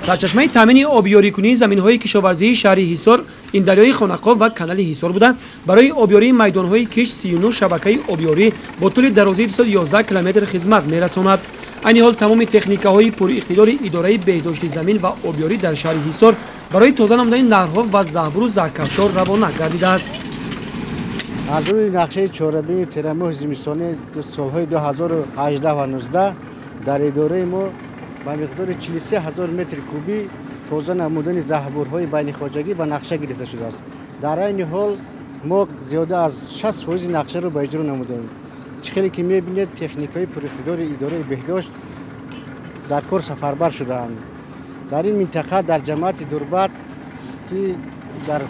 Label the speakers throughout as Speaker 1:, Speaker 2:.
Speaker 1: Сарчашмаи таъмини обёрикунии заминҳои кишоварзии шаҳри Ҳисор ин дарёи Хонақов ва канали Ҳисор буда, барои обёрии майдонҳои кишт 39 шабакаи обёрӣ бо тӯли дарозии 211 километр хизмат мерасонад. Айни ҳол тамоми техникаҳои пуриқтидори идораи беҳдошти замин ва обёрӣ дар шаҳри Ҳисор барои тоза намудани наҳрҳо ва заҳбуру заҳкашҳо равона гардидааст.
Speaker 2: Аз рӯи нақшаи чорабинии тирамоҳи зимистонии солҳои 2018 ва 19 дар идораи мо ба миқдори 43 ҳазор метри кубӣ тоза намудани заҳбурҳои байнихоҷагӣ ба нақша гирифта шудааст. Дар айни ҳол мо зиёда аз 60% нақшаро ба иҷро намудаем. Чӣ хеле ки мебинед, техникаҳои пуриқтидори идораи беҳдошт дар кор сафарбар шудаанд. Дар ин минтақа дар ҷамоати Дурбат, ки дар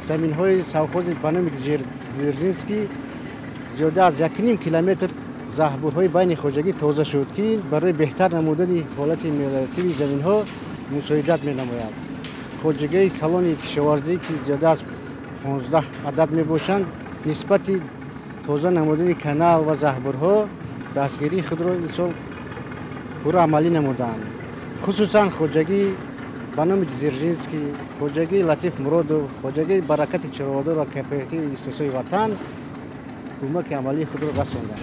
Speaker 2: заминҳои совхози ба номи Дзержинский зиёда аз 1,5 километр заҳбурҳои байни хоҷагӣ тоза шуд, ки барои беҳтар намудани ҳолати мелиоративии заминҳо мусоидат менамояд. Хоҷагии калони кишоварзӣ, ки зиёда аз 15 адад мебошанд, нисбати тоза намудани канал ва заҳбурҳо дастгирии худро ин сол пурра амалӣ намуданд. Хусусан хоҷагии ба номи Дзержинский, хоҷагии Латиф Муродов, хоҷагии Баракати чорводор ва кооперативи истеҳсоли Ватан кӯмаки амалии худро расонданд.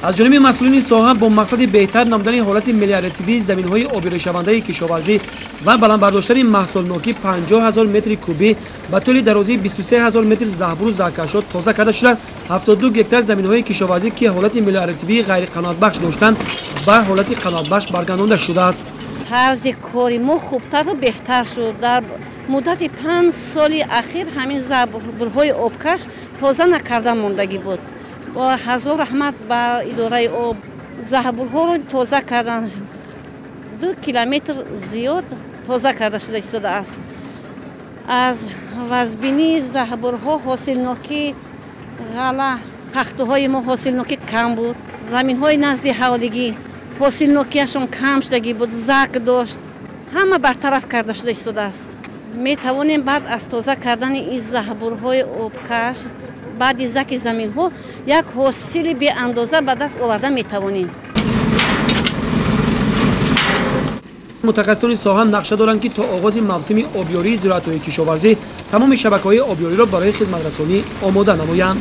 Speaker 1: Аз ҷониби масъулини соҳа бо мақсади беҳтар намудани ҳолати мелиоративии заминҳои обёришавандаи кишоварзӣ ва баланд бардоштани маҳсулнокӣ 50 ҳазор метри кубӣ ба тӯли дарозии 23 ҳазор метр заҳбуру заҳкашҳо тоза карда шуда, 72 гектар заминҳои кишоварзӣ, ки ҳолати мелиоративии ғайриқаноатбахш доштанд, ба ҳолати қаноатбахш баргардонда шудааст.
Speaker 3: Тарзи кори мо хубтару беҳтар шуд. Дар муддати 5 соли ахир ҳамин заҳбурҳои обкаш тоза накарда мондагӣ буд. Бо ҳазор раҳмат ба идораи об заҳбурҳоро тоза кардан, 2 километр зиёд тоза карда шуда истодааст. Аз вазбинии заҳбурҳо ҳосилнокии ғалла, пахтуҳои мо ҳосилнокӣ кам буд. Заминҳои назди ҳавлигӣ ҳосилнокиашон кам шудагӣ буд, зак дошт. Ҳама бартараф карда шуда истодааст. Метавонем баъд аз тоза кардани ин заҳбурҳои обкаш, баъди заки заминҳо як ҳосили беандоза ба даст оварда метавонем.
Speaker 1: Мутахассисони соҳа нақша доранд, ки то оғози мавсими обёрии зироатҳои кишоварзӣ тамоми шабакаҳои обёриро барои хизматрасонӣ омода намоянд.